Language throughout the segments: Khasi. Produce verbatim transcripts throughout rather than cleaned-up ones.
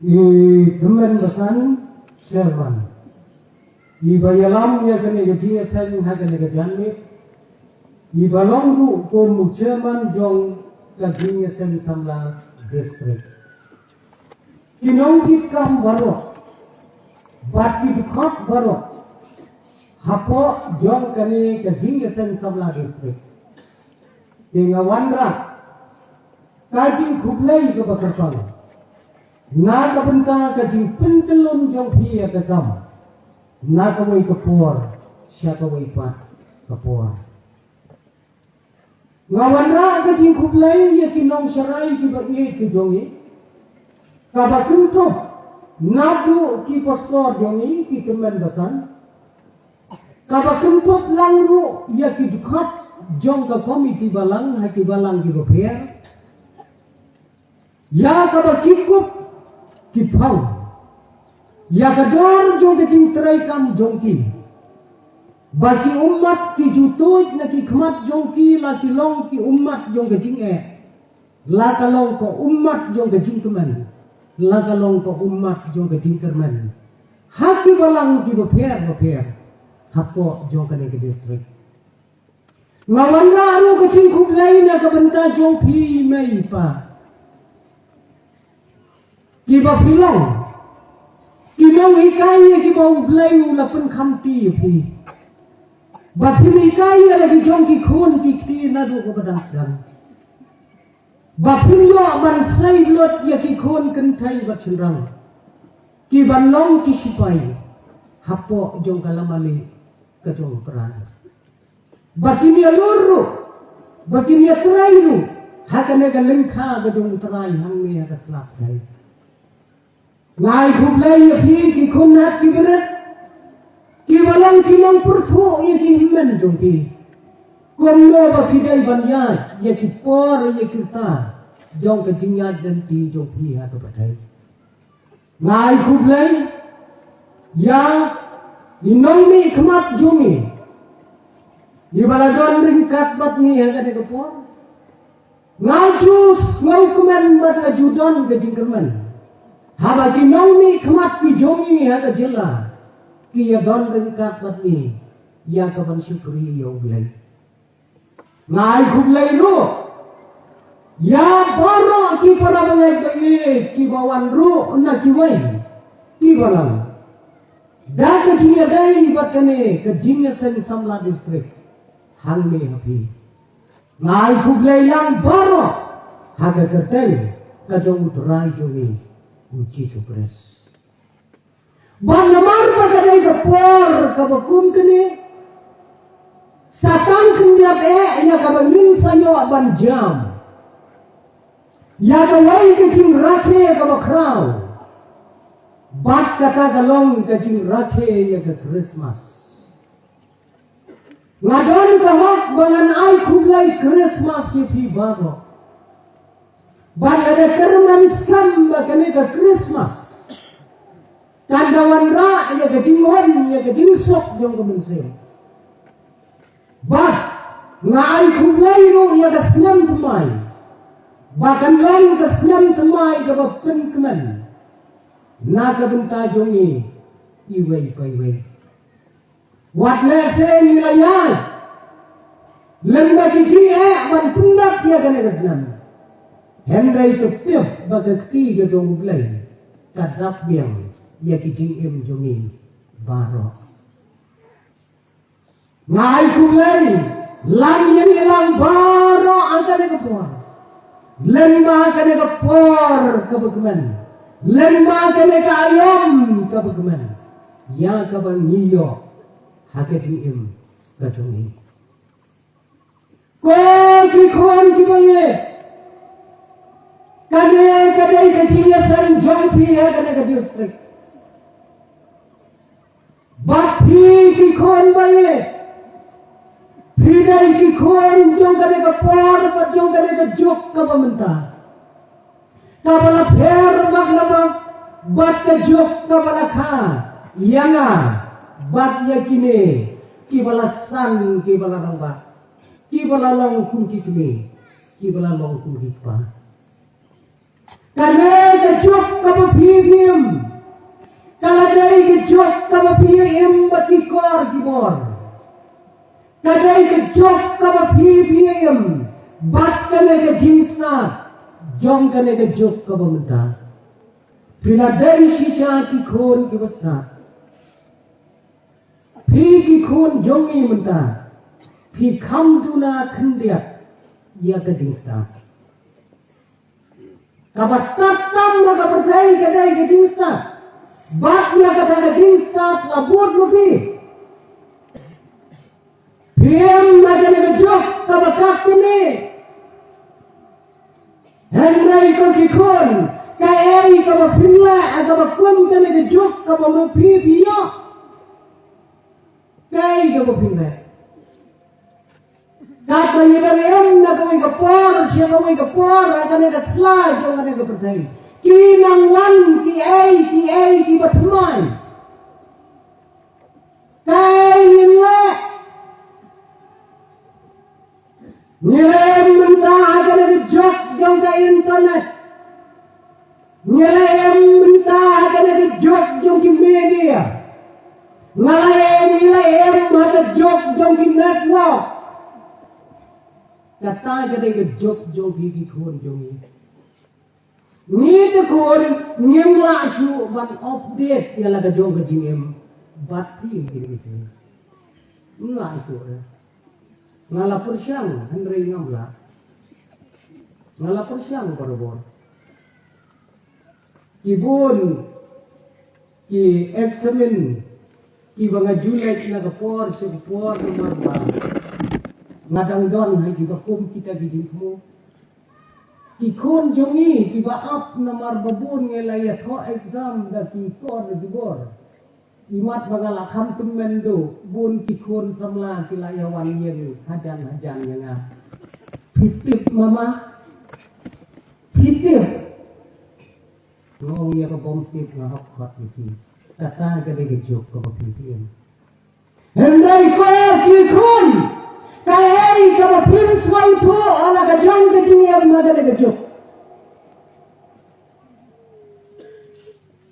I Tymmen Basan, Chairman. I ba ïalam ïa kane ka jingïaseng ha kane ka janmiet. I ba long ruh kum u Chairman jong ka jingïaseng samla district. Ki nongkitkam baroh bad ki dkhot baroh hapoh jong kane ka jingïaseng samla district. Te nga wanrah ka jingkhublei kaba kyrpang na ka bynta ka jingpyntyllun jong phi ïa ka kam na kawei ka por sha kawei pat ka por. Nga wanrah ka jingkhublei ïa ki nongsharai kiba ïeit ki jong ngi, kaba kynthup naduh ki pastor jong ngi, ki Tymmen Basan, kaba kynthup lang ruh ïa ki dkhot jong ka komiti balang ha ki balang kiba pher, ïa kaba ki kup ki phong ïa ka dor jong ka jingtrei kam jong ki, ba ki ummat ki ju tuid na ki khmat jong ki, la ki long ki ummat jong ka jingeh, la ka long ka ummat jong ka jingkmen, la ka long ka ummat jong ka jingkyrmen ha ki balang kiba pher bapher hapoh jong kane ka district. Nga wanrah ruh ka jingkhublei na ka bynta jong phi mei pa, kiba phi long ki nonghikai ïa kiba U Blei u la pynkhamti ïa phi, ba phin hikai ïa la ki jong ki khun ki kti naduh kaba dang sdang, ba phin ïoh ban sei lut ïa ki khun kynthei bad shynrang kiban long ki sipai hapoh jong ka lama leh ka jong U Trai, ba kin ïalur ruh, ba kin ïatrei ruh ha kane ka lyngkha ka jong U Trai hangne ha ka slap Jain. Nga ai khublei ïa phi ki khun ki brit kiba long ki nongpyrthuh ïa ki hynmen jong phi, kumno ba phi dei ban ïaid ïa ki por ïa ki rta jong ka jingïaid lynti jong phi ha ka pyrthei. Nga ai khublei ïa i nongmihkhmat jong ngi, iba la don ryngkat bad ngi ha kane ka por. Nga ju sngewkmen bad nga ju don ka jingkyrmen haba ki nongmihkhmat ki jong ngi ha ka jylla ki ïa don ryngkat bad ngi ïa kaban shukri ïa U Blei. Nga ai khublei ruh ïa baroh ki para bangeit ba ïeit kiba wan ruh na kiwei ki balang da ka jingïadei bad kane ka jingïaseng samla district hangne ha phi. Nga ai khublei lang baroh ha ka kyrteng ka jong U Trai jong ngi U Jisu Khrist. Bad namar ba ka dei ka por kaba kum kane, sa tang khyndiat eh ïa kaba ngin sa ïoh ban jam ïa kawei ka jingrakhe kaba khraw, bad kata ka long ka jingrakhe ïa ka Christmas. Nga don ka hok ba ngan ai khublei Christmas ïa phi baroh. Bad nga da kyrmen skhem ba kane ka Christmas kan da wanrah ïa ka jinghun ïa ka jingsuk jong ka mynsiem. Bad nga ai khublei ruh ïa ka snem thymmai, ba kan long ka snem thymmai kaba pynkmen na ka bynta jong ngi iwei pa iwei. Wat lehse ngi la ïaid lem bad ki jingeh ban pyndap ïa kane ka snem, hynrei to tip ba ka kti ka jong U Blei ka dap biang ïa ki jingim jong ngi baroh. Nga ai khublei lang ïa ngi lang baroh ha kane ka por, lem bad kane ka por kaba kmen, lem bad kane ka aïom kaba kmen, ïa kaba ngi ïoh ha ka jingim ka jong ngi. Ko ki khun kiba ïeit, kane ka dei ka jingïaseng jong phi ha kane ka district. Bad phi ki khun ba ïeit, phi dei ki khun jong kane ka por bad jong kane ka juk kaba mynta, kaba la pher bad la bak, bad ka juk kaba la kha ïa nga bad ïa kine kiba la san, kiba la rangbah, kiba la long kum ki kmie, kiba la long kum ki kpa. Kane ka juk kaba phi phi ka juk kaba phi ïa im bad ki kor ki bor. Ka dei ka juk kaba phi phi ïa im bad kane ka jingstad jong kane ka juk kaba mynta. Phi la dei shisha ki khun kiba stad. Phi ki khun jong ngi mynta, phi kham duna khyndiat ïa ka jingstad. Kaba stad tam ha ka pyrthei ka dei ka jingstad. Bad ïa kata ka jingstad la bud ma phi. Phi im ha kane ka juk kaba kat kane. Hynrei ko ki khun, kaei kaba phin leh ha kaba kum kane ka juk kaba ma phi phi ïoh? Kaei kaba phin leh? Katba ngi dang im na kawei ka por sha kawei ka por ha kane ka sla jong kane ka pyrthei, ki nang wan kiei kiei kiba thymmai. Kaei ngin leh? Ngi la im mynta ha kane ka juk jong ka internet. Ngi la im mynta ha kane ka juk jong ki media. Nga la im, ngi la im ha ka juk jong ki network. Kata ka dei ka juk jong ki, ki khun jong ngi. Ngi te khun ngim lah shuh ban update ïa la ka jong ka jingim bad phi ki ki sien. Ngim lah shuh re. Nga la pyrshang hynrei ngam lah. Nga la pyrshang barabor. Ki bun ki examine kiba nga ju leit na ka por sha ka por namar ba nga dang don ha kiba kum kita ki jingthmu. Ki khun jong ngi kiba ap namar ba bun ngi la ïathoh exam da ki kor da ki bor. Imat ba nga la kham tymmen duh, bun ki khun samla ki la ïa wan ïeng hajan hajan ïa nga. Phi tip mama? Phi tip? Nga ong ïa ka bym tip nga hok khot ïa phi. Kata ka dei ka juk kaba phi phi im. Hynrei ko ki khun, kaei kaba phim sngewthuh ha la ka jong ka jingim ha kane ka juk?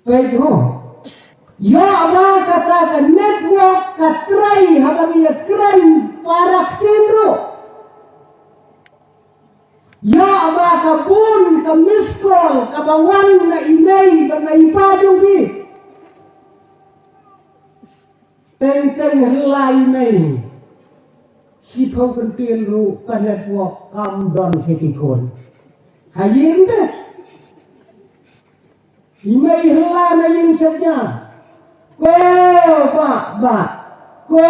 Peit ho. Ïoh ba kata ka network ka trei haba ngi ïakren para ktien ruh. Ïoh ba ka bun ka miss call kaba wan na i mei bad na i pa jong phi. Teng teng hynrei mei, shiphew kyntien ruh ka network kam don sha ki khun. Ha ïing te. I mei hynrei na ïing sha ïa. Ko bah bah. Ko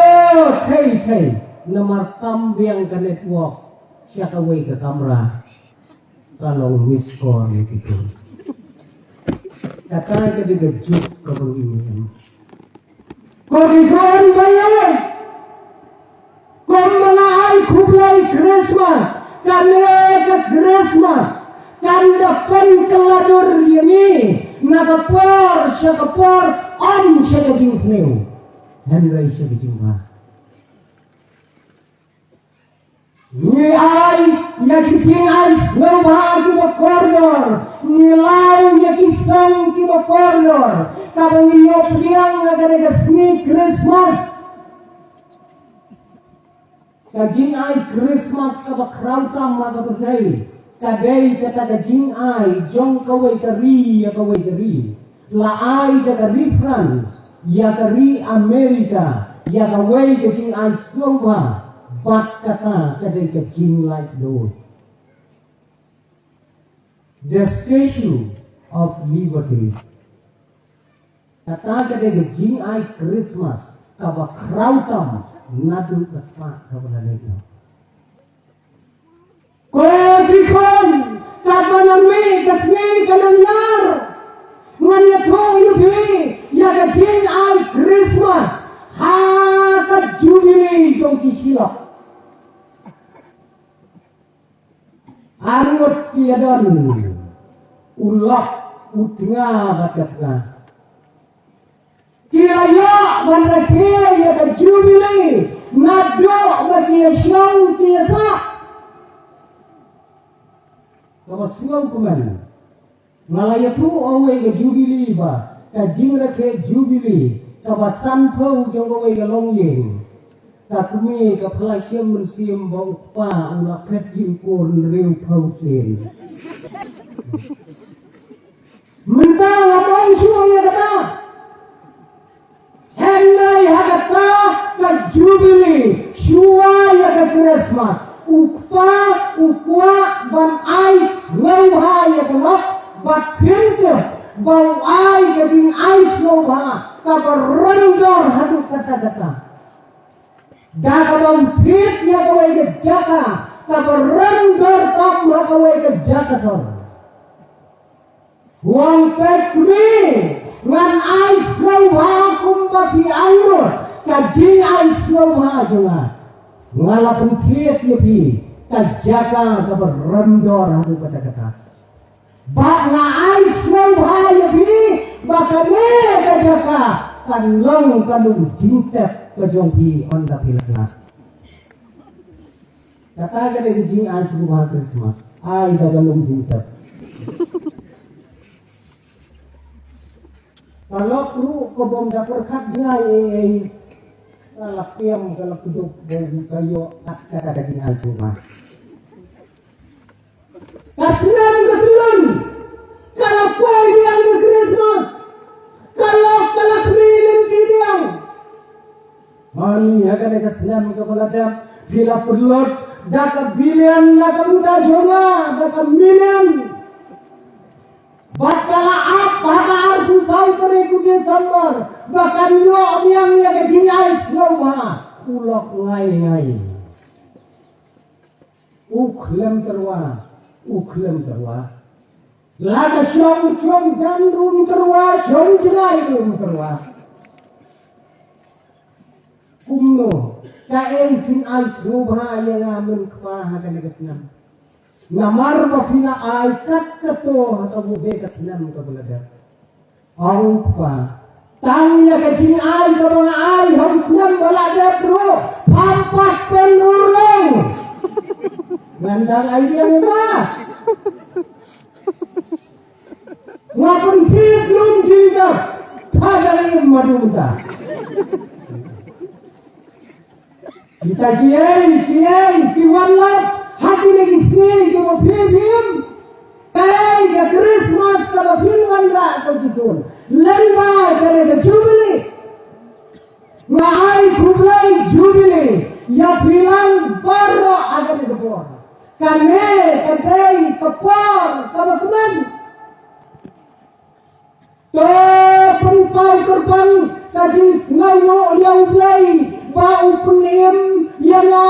thei thei. Namar kam biang ka network sha kawei ka kamra. Ka long miss call ïa ki khun. Kata ka dei ka juk kaba ngi im. Ko ki khun ba ïeit, kumba nga ai khublei Christmas, kane ka Christmas kan da pynkylla dur ïa ngi na ka por sha ka por, ym sha ka jingsniew hynrei sha ka jingbha. Ngi ai ïa ki jingai sngewbha kiba kordor, ngi law ïa ki song kiba kordor, kaba ngi ïoh pdiang ha kane ka sngi Christmas. Ka jingai Christmas kaba khraw tam ha ka pyrthei ka dei kata ka jingai jong kawei ka ri ïa kawei ka ri. La ai da ka ri France ïa ka ri America ïa kawei ka jingai sngewbha, bad kata ka dei ka jinglait dur. The Statue of Liberty. Kata ka dei ka jingai Christmas kaba khraw tam naduh ka spah kaba la leit noh. Ko ki khun, katba nang mih ka sngi ka nang ïar, ngan ïathuh ïa phi ïa ka jingai Christmas ha ka Jubilee jong ki shilok. Ar ngut ki ïadon, u lok, u tnga bad ka tnga. Ki la ïoh ban rakhe ïa ka Jubilee naduh ba ki ïa shong ki ïa sah. Kaba sngewkmen, nga la ïathuh ha kawei ka Jubilee ba ka jingrakhe Jubilee kaba sanphew jong kawei ka longïing. Ka kmie ka phylla shem mynsiem ba u kpa u la phet ïa u kur hynriewphew sien. Mynta nga ong shuwa ïa kata. Hynrei ha kata ka Jubilee shuwa ïa ka Christmas, u kpa u kwah ban ai sngewbha ïa ka lok, bad phin tip ba u ai ka jingai sngewbha kaba rem dor haduh katta katta. Da kaba u thied ïa kawei ka jaka kaba rem dor tam ha kawei ka jaka sor. Wang pek kmie, ngan ai sngewbha kumba phi ai ruh ka jingai sngewbha jong nga. Nga la pynthied ïa phi ka jaka kaba rem dor haduh katta katta. Bad nga ai sngewbha ïa phi ba kane ka jaka kan long ka lum jingtep ka jong phi ynda phi la khlad. Kata ka dei ka jingai sngewbha Christmas. Ai da ka lum jingtep. Ka lok ruh ka bym da pyrkhat jngai ei ei. Ka la pem ka la kdup bym ka ïoh kat kata ka jingai sngewbha. Ka snem ka tylli ka la poi biang ka Christmas. Ka lok ka la khmih lynti biang. Hani ha kane ka snem kaba la dep phi la pynlut da ka billion na ka bynta jong nga, da ka million. Bad ka la ap ha ka arphew saw tarik u December ba kan ïoh biang ïa ka jingai sngewbha. U lok ngai ngai. U khlem tyrwa, u khlem tyrwa. La ka shong shong jan rum tyrwa, shong jngai rum tyrwa. Kumno kaei phin ai sngewbha ïa nga, men kpa, ha kane ka snem? Namar ba phi la ai kat kato ha kaba dei ka snem kaba la dep. Ong kpa, tang ïa ka jingai kaba nga ai ha u snem ba la dep ruh pham pat pynurlong. Ngan dang ai ïa nga. Nga pynthik lum jingtep, phadang im madum ta. Kita kiei kiei ki wan lap ha kine ki sngi kiba phim phim. Kaei ka Christmas kaba phin wanrah ko ki khun? Lyngba kane ka Jubilee. Nga ai khublei Jubilee ïa phi lang baroh ha kane ka por. Kane ka dei ka por kaba kmen. To pynpaw kyrpang ka jingsngewnguh ïa U Blei ba u pynim ïa nga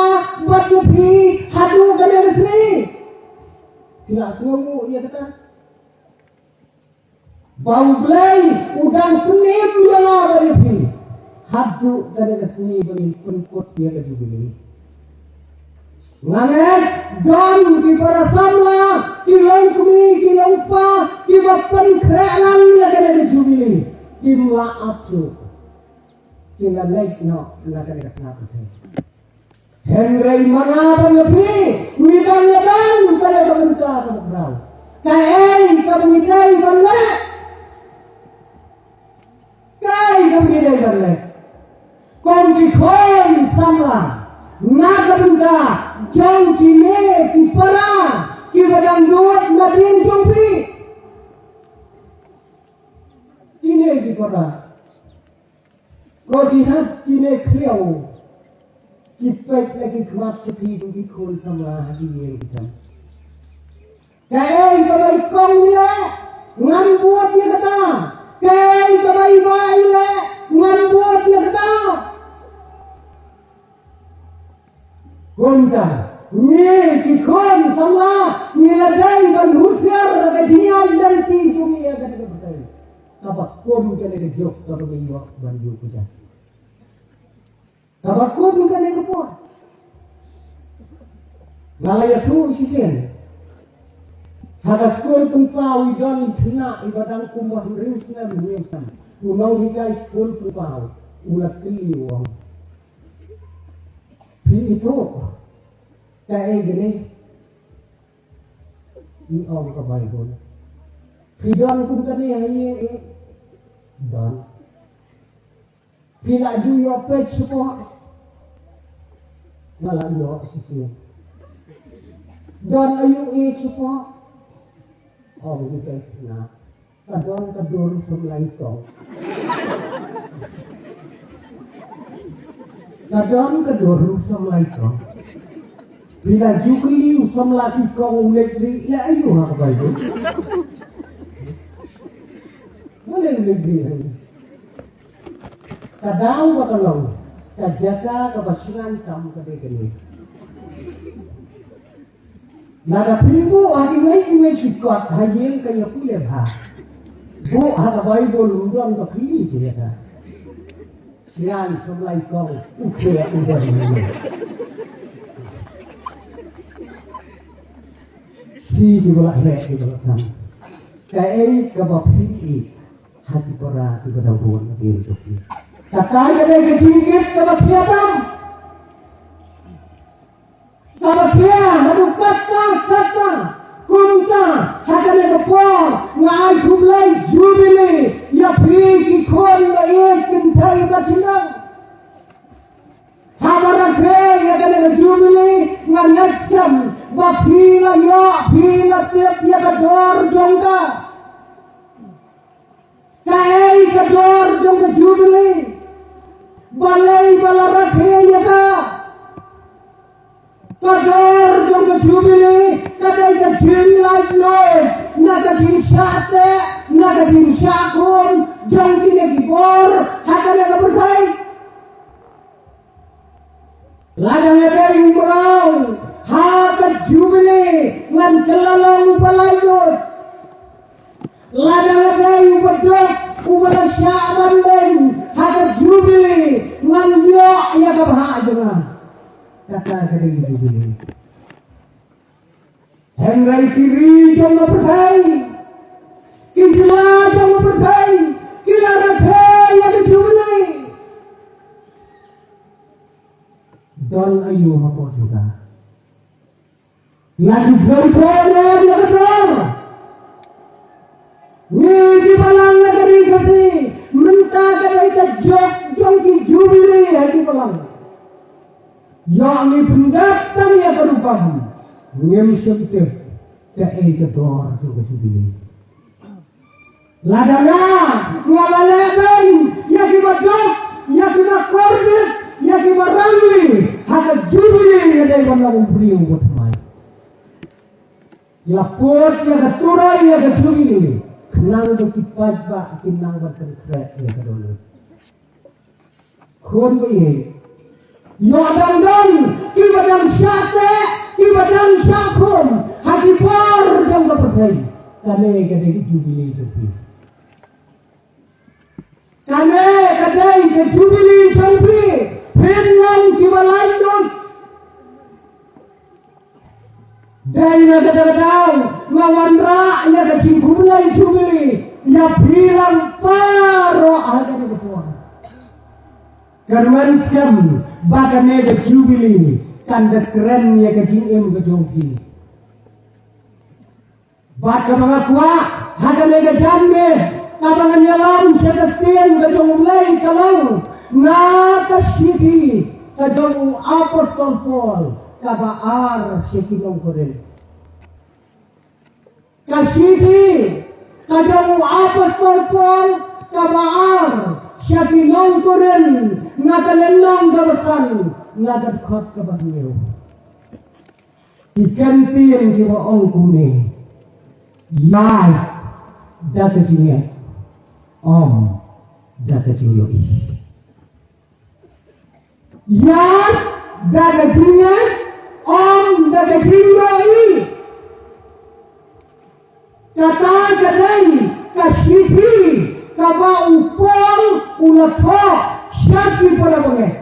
bad ïa phi haduh kane ka sngi. Phi la sngewnguh ïa kata? Ba U Blei u dang pynim ïa nga bad ïa phi haduh kane ka sngi ba ngin pynkut ïa ka Jubilee. Nga ngeit don ki para samla, ki longkmie, ki longkpa kiba pynkhreh lang ïa kane ka Jubilee. Kim lah ap shuh. Ki la leit noh na kane ka sla pyrthei. Hynrei ma nga bad ma phi ngi dang ïa don kane ka bynta kaba khraw. Kaei kaba ngi dei ban leh? Kaei kaba ngi dei ban leh? Kum ki khun samla na ka bynta jong kine ki para kiba dang dud nadien jong phi. Kine ki para, ko jihad kine khlieh ki peit na ki khmat sha phi kum ki khun samla ha ki ïing ki sem. Kaei kaba i kong i leh ngan bud ïa kata. Kaei kaba i bah i leh ngan bud ïa kata. Kumta ngi ki khun samla ngi la dei ban husiar ka jingïaid lynti jong ngi ïa kata ka pyrthei. Kaba kum kane ka juk kaba ngi ïoh ban ïuh kjat. Kaba kum kane ka por. Nga la ïathuh shisien. Ha ka skul pynpaw i don i khynnah iba dang kumba hynriew snem, hynriew snem. U nonghikai skul pynpaw u la kylli u ong, phi ithuh kaei kane? I ong ka Baibl. Phi don kum kane ha ïing? Don. Phi la ju ïoh peit shapoh. Nga la ïoh shisien. Don, aiu ïeit shapoh? Ong ïa ka khynnah. Ka don ka dur samla i kong. Ka don ka dur samla i kong. Phi la ju kylli u samla i kong u leit rieh ïa aiu ha ka Baibl? Balei u leit rieh ha aiu? Ka daw ba ka long, ka jaka kaba shngaiñ tam ka dei kane. Lada phin buh ha kiwei kiwei ki kot ha ïing ka ïa pule bha. Buh ha ka Baibl, u don ba phi ïa ka. Shngaiñ samla i kong u khleh u don. Phi kiba la heh kiba la san. Kaei kaba phi ïeit ha ki para kiba dang bun hadien jong phi. Kata ka dei ka jingkit kaba khia tam. Kaba khia haduh katta katta, kumta ha kane ka por nga ai khublei Jubili ïa phi ki khun ba ïeit kynthei ba khynnah. Haba rakhe ïa kane ka Jubili nga ngeit skhem ba phi la ïoh, phi la tip ïa ka dor jong ka. Kaei ka dor jong ka Jubili? Balei ba la rakhe ïa ka? Ka dor jong ka Jubili ka dei ka jinglaitluid na ka jingshah teh, na ka jingshah khum jong kine ki bor ha kane ka pyrthei. Lada nga dei u mraw ha ka Jubili ngan kylla long uba laitluid. Lada nga dei uba duk uba la shah ban beiñ ha ka Jubili ngan ïoh ïa ka bhah jong nga. Kata ka dei Jubili. Hynrei ki ri jong ka pyrthei, ki jylla jong ka pyrthei ki la rakhe ïa ka Jubili. Don aiu hapoh jong ka? La ki sngewthuh ïa ka dor. Ngi ki balang ïa ka ri Khasi mynta ka dei ka jok jong ki Jubili ha ki balang. Ïoh ngi pyndep tang ïa ka rukom, ngim shym tip kaei ka dor jong ka Jubili. Lada nga, nga la leh beiñ ïa kiba duk, ïa kiba kordit, ïa kiba rangli ha ka Jubili, nga dei ban long u briew uba thymmai. La put ïa ka turoi ïa ka Jubili khnang ba ki paidbah kin nang ban pynkhreh ïa ka dohnud. Khun ba ïeit, ïoh dang don kiba dang shah teh, kiba dang shah khum ha ki por jong ka pyrthei. Kane ka dei ka Jubili jong phi. Kane ka dei ka Jubili jong phi. Phin long kiba laitluid. Dei na kata ka daw nga wanrah ïa ka jingkhublei Jubili ïa phi lang baroh ha kane ka por. Kyrmen skhem ba kane ka Jubili kan da kren ïa ka jingim ka jong phi. Bad kaba nga kwah ha kane ka janmiet kaba ngan ïalam sha ka ktien ka jong U Blei ka long na ka shithi ka jong u Apostol Paul kaba ar sha ki nong Korinth. Ka shithi ka jong u Apostol Paul kaba ar sha ki nong Korinth, na ka lynnong kaba san, na ka dkhot kaba hynñiew. Ki kyntien kiba ong kumne: Ïaid da ka jingngeit, ym da ka jingïohi. Ïaid da ka jingngeit, ym da ka jingïohi. Kata ka dei ka shithi kaba u Paul u la thoh sha ki para bangeit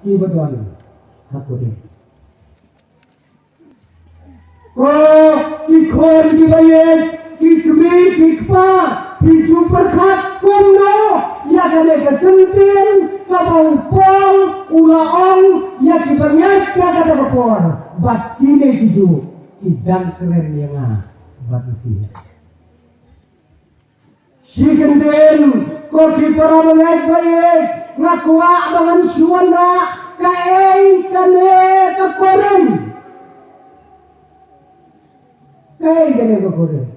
kiba don ha Korinth. Ko ki khun kiba ïeit, ki kmie ki kpa, phi ju pyrkhat kumno ïa kane ka kyntien kaba u Paul u la ong ïa kiba ngeit ha kata ka por, bad kine ki ju ki dang kren ïa nga bad ïa phi. Shi kyntien Ko ki para bangeit ba ïeit, nga kwah ba ngan shu wan ha kaei kane ka Korinth. Kaei kane ka Korinth?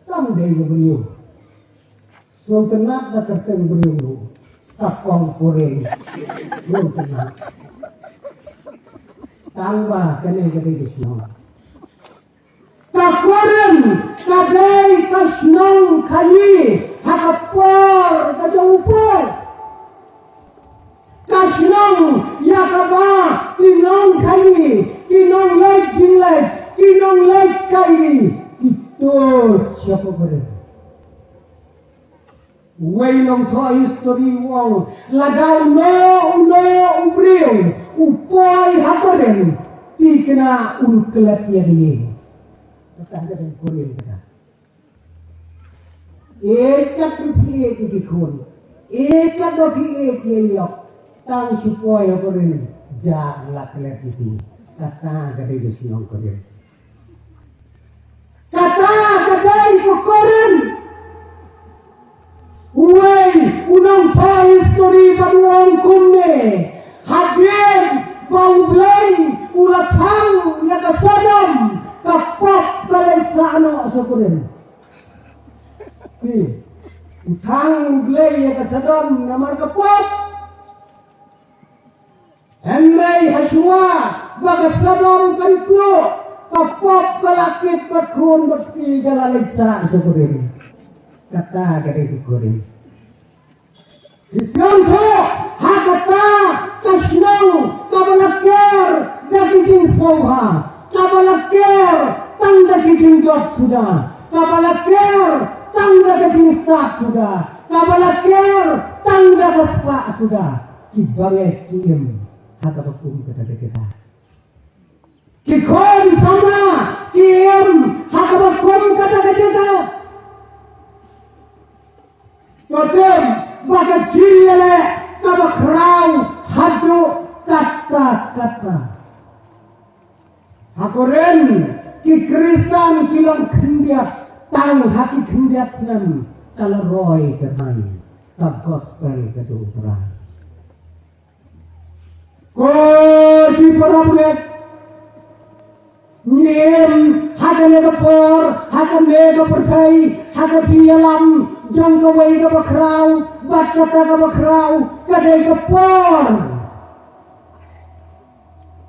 Kam dei ka briew. Sngewtynnat da kyrteng briew ruh. Ka kong Korinth. Sngewtynnat. Tang ba kane ka dei ka shnong. Ka Korinth ka dei ka shnong khaïi ha ka por ka jong u Paul. Ka shnong ïa kaba ki nongkhaïi, ki nongleit jingleit, ki nongleit khaïi, ki tuid sha ka Korinth. Uwei u nongthoh history u ong, lada uno uno u briew u poi ha Korinth, te kane un klet ïa ka ïing. Kata ka dei Korinth kata. E kat ba phi ïeit ïa ki khun, e kat ba phi ïeit ïa i lok, tang shu poi ha Korinth, jah la klet ïa ki. Kata ka dei ka shnong Korinth. Kata ka dei ka Korinth. Uwei u nongthoh history pat u ong kumne, hadien ba U Blei u la thang ïa ka Sodom, ka pop ka leit sah noh sha Korinth. Phi, u thang U Blei ïa ka Sodom namar ka pop. Hynrei hashwa ba ka Sodom kan pluh, ka pop ka la kit bad khun bad kti, ka la leit sah sha Korinth. Kata ka dei ka Korinth. Ki sngewthuh ha kata ka shnong kaba la ker da ki jingsngewbha, kaba la ker tang da ki jingjot suda, kaba la ker tang da ka jingstad suda, kaba la ker tang da ka spah suda. Ki bangeit ki im ha kaba kum kata ka jaka. Ki khun samla ki im ha kaba kum kata ka jaka. To tip ba ka jingïaleh kaba khraw haduh katta katta. Ha Korinth ki Khristan ki long khyndiat, tang ha ki khyndiat snem ka la roi ka roi ka gospel ka jong U Trai. Ko ki para bangeit, ngi im ha kane ka por, ha kane ka pyrthei, ha ka jingïalam jong kawei kaba khraw bad kata kaba khraw, ka dei ka por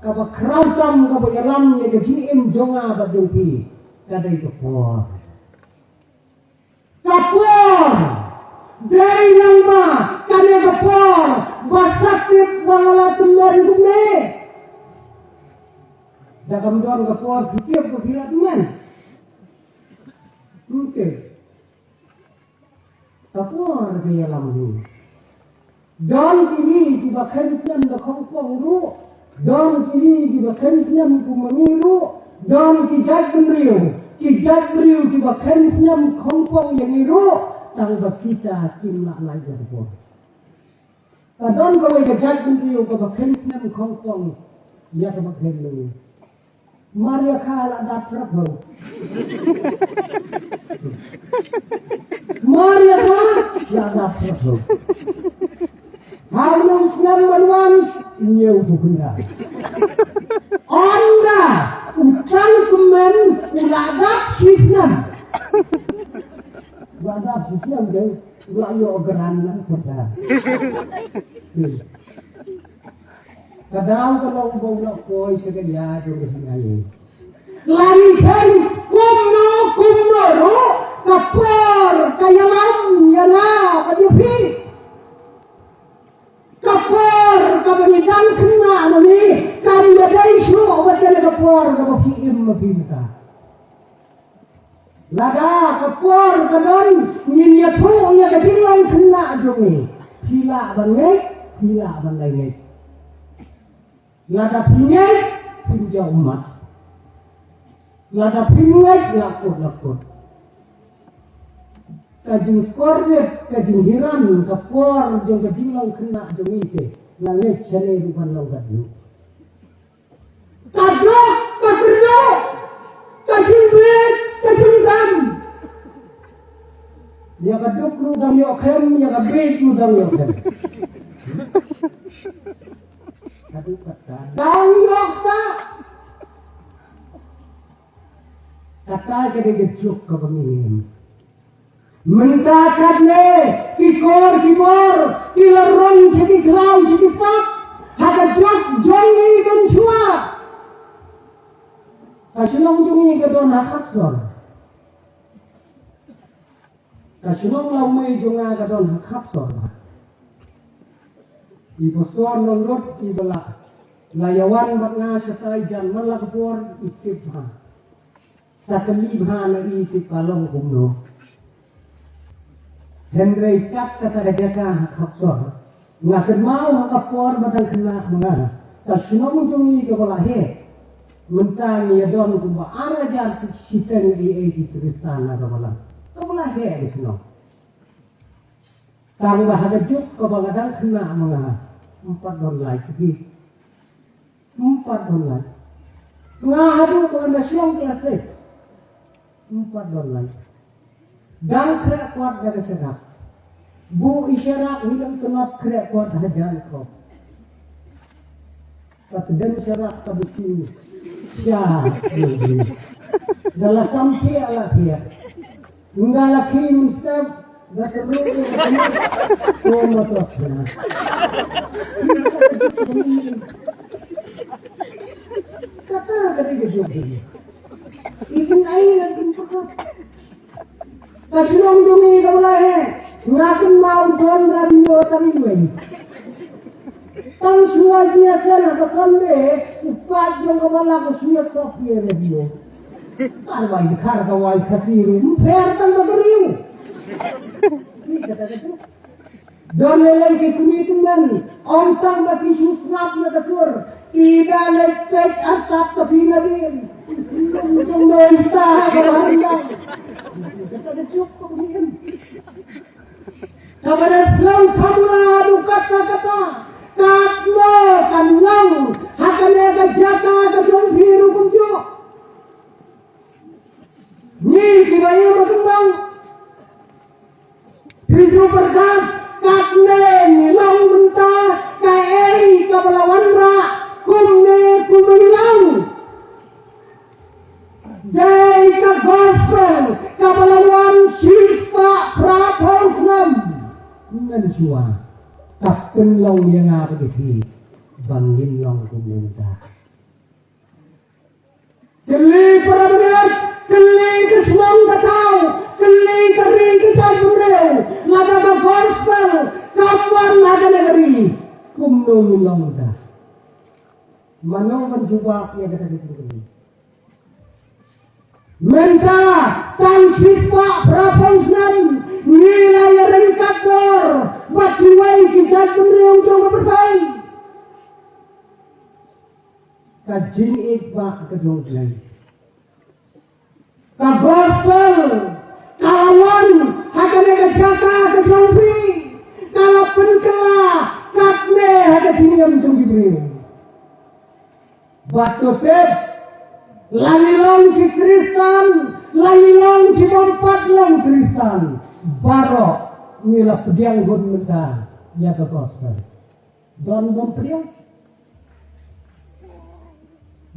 kaba khraw tam kaba ïalam ïa ka jingim jong nga bad jong phi, ka dei ka por. Ka por dei nangma kane ka por ba sa tip ba nga la tymmen kumne. Da kam don ka por phi tip ba phi la tymmen. Ym tip. Ka por ka ïalam hi. Don kine kiba kheiñ snem da khongpong ruh, don kine kiba kheiñ snem kum ma ngi ruh, don ki jaitbynriew, ki jaitbynriew kiba kheiñ snem khongpong ïa ngi ruh, tang ba kita kim lah lait ïa ka por. Ka don kawei ka jaitbynriew kaba kheiñ snem khongpong ïa kaba kheiñ ma ngi. Mar ïa ka la dap prap ho. Mar ïa ka la dap prap ho. Ha u nong snem ban wan, ñiew bu kynda. Ynda u tang kmen u la dap shi snem. La dap shi snem de, u la ïoh grant na sorkar. Ka daw ka long ba u la poi sha ka ïa jong ka jingai. Lane phi kumno kumno ruh ka por ka ïalam ïa nga bad ïa phi. Ka por kaba ngi dang khynnah ma ngi kam ïadei shuh bad kane ka por kaba phi im ma phi mynta. Lada ka por ka don ngin ïathuh ïa ka jinglong khynnah jong ngi. Phi lah ban ngeit, phi lah ban leit ngeit. Lada phi ngeit, phin ïoh ummat. Lada phim ngeit, la kut la kut. Ka jingkordit, ka jinghiran, ka por jong ka jinglong khynnah jong ngi te, nga ngeit shane ruh ban long katno. Ka dok, ka kyrdoh, ka jingbit, ka jingdam. Ïa ka duk ruh dang ïoh khem, ïa ka beit ruh dang ïoh khem. Ka duk kata dang ïoh kata. Kata ka dei ka juk kaba ngim. Mynta katne ki kor ki bor ki la rong sha ki khlaw sha ki pat ha ka juk jong ngi mynshuwa. Ka shnong jong ngi ka don ha khap sor. Ka shnong Lawmei jong nga ka don ha khap sor ba i pastor Nongrut i ba la la ïawan bad nga shatai jan man la ka por i tip ha. Sa kali bha na i tip ka long kumno. Hynrei kat kata ka jaka ha khap sor. Nga kynmaw ha ka por ba dang khynnah ma nga. Ka shnong jong ngi kaba la heh. Mynta ngi ïa don kumba ar hajar shiteng eighty Khristan na kaba la. Kaba la heh ka shnong. Tang ba ha ka juk kaba nga dang khynnah ma nga. Ym pat don light ki. Ym pat don light. Nga haduh ba nga shong klas six. Ym pat don light. Dang khreh kwat da ka sharak. Buh i sharak hi dang kynot khreh kwat hajan ko. Ka tdem sharak ka buti. Sha. Da la sampi ala pia. Nga la ki mynstep da ka ruh. Ko ma tos na. Kata ka dei ka jong. Isin ai la tum ka. Ka shnong jong ngi kaba la heh. Nga kynmaw don radio tang iwei. Tang shuwa jingïaseng ha ka Sunday u paid jong kaba la ka shuwa sop ïa radio. Kar wai kar ka wai Khasi ruh ym pher tang ka briew. Ni kata kata. Don lei lei ki kmie tymmen, ong tang ba ki shu sngap na ka sur. Ki da leit peit artat ka phi na dien. Jong noi ta ha ka bahari. Kata ka juk ka phi. Kaba da sngewthuh la du kata kata. Katno kan long ha kane ka jaka ka jong phi ruh kumjuh. Ngi kiba ïa ba kyndong. Phi ju pyrkhat katne ngi long mynta kaei kaba la wanrah kumne kumba ngi long. Dei ka gospel kaba la wan shispah phraphew snem. Mynshuwa ka pynlong ïa nga bad ïa phi ba ngin long kumne mynta. Kylli para bangeit, kylli ka shnong ka thaw, kylli ka ri ka jaitbynriew, lada ka gospel kam wan ha kane ka ri, kumno ngin long mynta? Mano ban jubab ïa kata ka jingkylli? Mynta tang shispah phraphew snem ngi la ïaryngkat bor bad kiwei ki jaitbynriew jong ka pyrthei. Ka jingïeit ba ka jong U Blei. Ka gospel ka la wan ha kane ka jaka ka jong phi, ka la pynkylla katne ha ka jingim jong ki briew. Bad to tip, la ngi long ki Khristan, la ngi long ki bym pat long Khristan, baroh ngi la pdiang hun mynta ïa ka gospel. Don bym pdiang?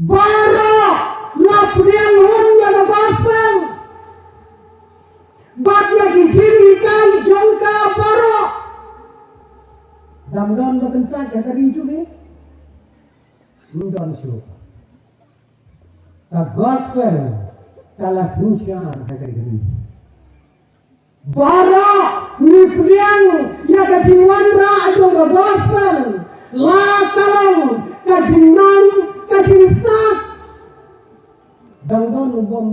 Baroh la pdiang hun ïa ka gospel. Bad ïa ki jinghikai jong ka baroh. Dang don ba kyntait ha ka ri jong ngi? Ym don shuh. Ka gospel ka la synshar ha ka ri. Baroh ngi pdiang ïa ka jingwanrah jong ka gospel. La ka long ka jingnang ka jingstad. Dang don u bym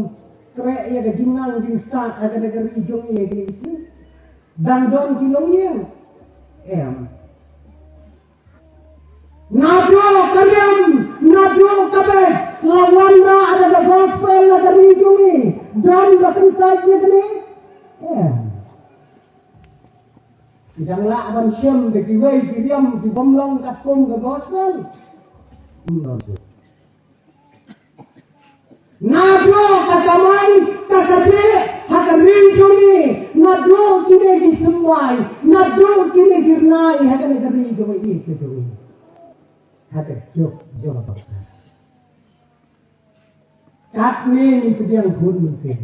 treh ïa ka jingnang jingstad ha kane ka ri jong ngi ïa kine ki sngi? Dang don ki longïing? Em. Naduh ka riam, naduh ka beit, la wanrah da ka gospel ha ka ri jong ngi. Don ba kyntait ïa kane? Em. Ki dang lah ban shem da kiwei ki riam ki bym long katkum ka gospel. Ym don shuh. Naduh ka kamai ka kajih ha ka ri jong ngi, Naduh kine ki symbai, naduh kine ki rnai, ha kane ka ri kaba ïeit ka jong ngi. Ha ka juk jong ka baksa. Katne ngi pdiang hun mynsiem.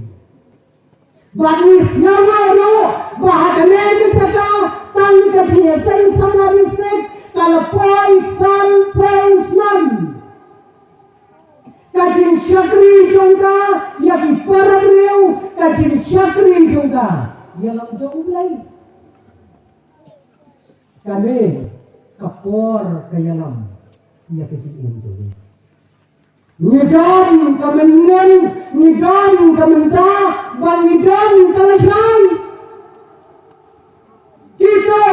Bad ngi sngewbha ruh ba ha kane ka jaka tang ka jingïaseng samla district ka la poi sanphew snem. Ka jingshakri jong ka ïa ki para briew, ka jingshakri jong ka ïa long jong U Blei. Kane ka por ka ïalam ïa ka jingim jong ngi. Ngi don ka mynnin, ngi don ka mynta, bad ngi don ka lashai. Kito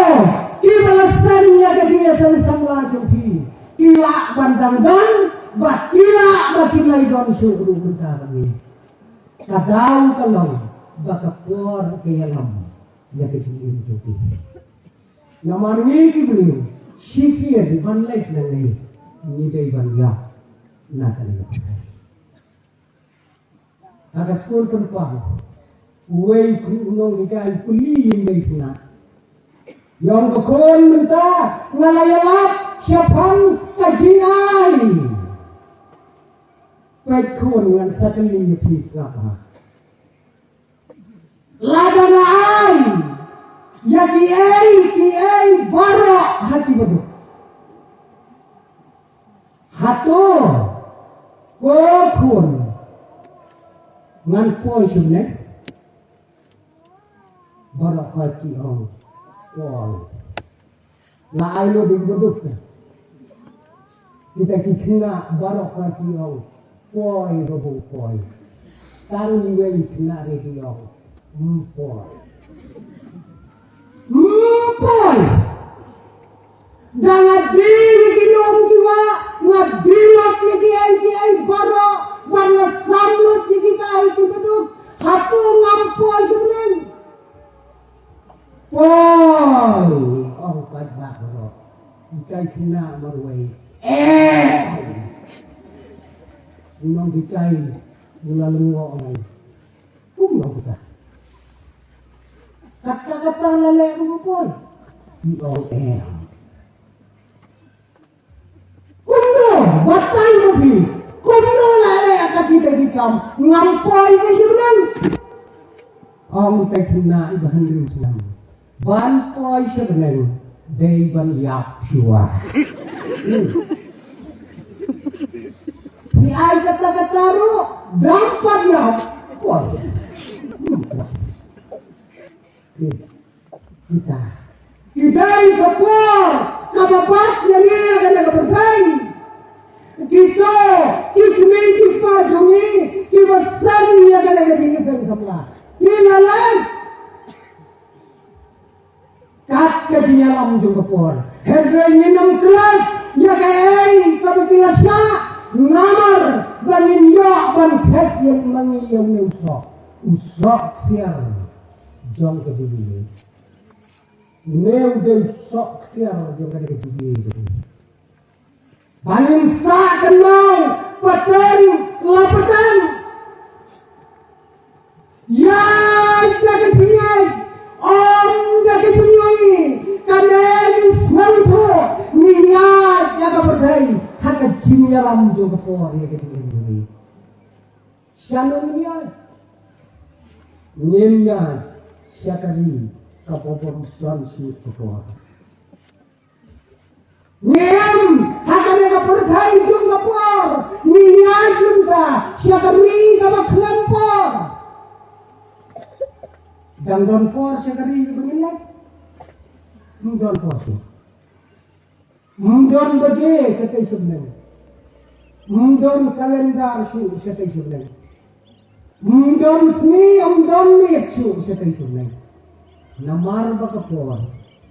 kiba la seng ïa ka jingïaseng samla jong phi, ki lah ban dang don, bad ki lah ba kin ïai don shuh ruh mynta bad ngi. Ka daw ka long ba ka por ka ïalam ïa ka jingim jong phi. Namar ngi ki briew shisien ban leit na ngi, ngi dei ban ïap na kane ka pyrthei. Ha ka skul kynpang, uwei u nonghikai u kylli ïa i mei khynnah, ïa ong, ko khun, mynta nga la ïalap shaphang ka jingai. Peit khun, ngan sa kylli ïa phi sngap ha. Lada nga ai ïa kiei kiei baroh ha ki baduk, hato ko khun ngan poi sha bneng? Baroh khoit ki ong poi. La ai lut ïa ki baduk. Kita ki khynnah baroh khoit ki ong poi, ba bun poi. Tang iwei i khynnah re ki ong ym poi. Ym poi. Da nga die ïa ki lum ki wah, nga die lut ïa kiei kiei baroh, bad nga sam lut ïa kita ki baduk, hato ngam poi sha bneng? Poi, ong paidbah baroh. Hikai khynnah marwei, eh. U nonghikai u la lyngngoh, ong, kumno kita? Katta katta la leh ruh ym poi. I ong, eh. Kumno, batai ma phi, kumno la leh ïa kita ki kam, ngam poi sha bneng? Ong, hikai khynnah iba hynriew snem, ban poi sha bneng dei ban ïap shuwa. Phi ai katta katta ruh, dang pat ïap, poi. Kita, kita ki dei ka por kaba bad ïa ngi ha kane ka pyrthei. Kito ki kmie ki kpa jong ngi kiba seng ïa kane ka jingïaseng samla, ki la leh kat ka jingïalam jong ka por. Hynrei ngin ym klet ïa kaei kaba ki la shah, namar ba ngin ïoh ban phet ïa ma ngi ïa une u soh, u soh ksiar jong ka Jubilee. Une u dei u soh ksiar jong kane ka Jubilee. Ba ngin sah kynmaw pateng la pateng. Ïaid da ka jingïaid, ym da ka jingïohi. Kane ngi sngewthuh, ngin ïaid ïa ka pyrthei ha ka jingïalam jong ka por ïa ka jingim jong ngi. Shano ngin ïaid? Ngin ïaid sha ka ri kaba bym don shuh ka por. Ngim, ha kane ka pyrthei jong ka por, ngin ïaid mynta sha ka ri kaba khlem por. Dang don por sha ka ri kaba ngin leit? Ym don por shuh. Ym don baje shatei sha bneng. Ym don kalendar shuh shatei sha bneng. Ym don sngi, ym don miet shuh shatei sha bneng. Namar ba ka por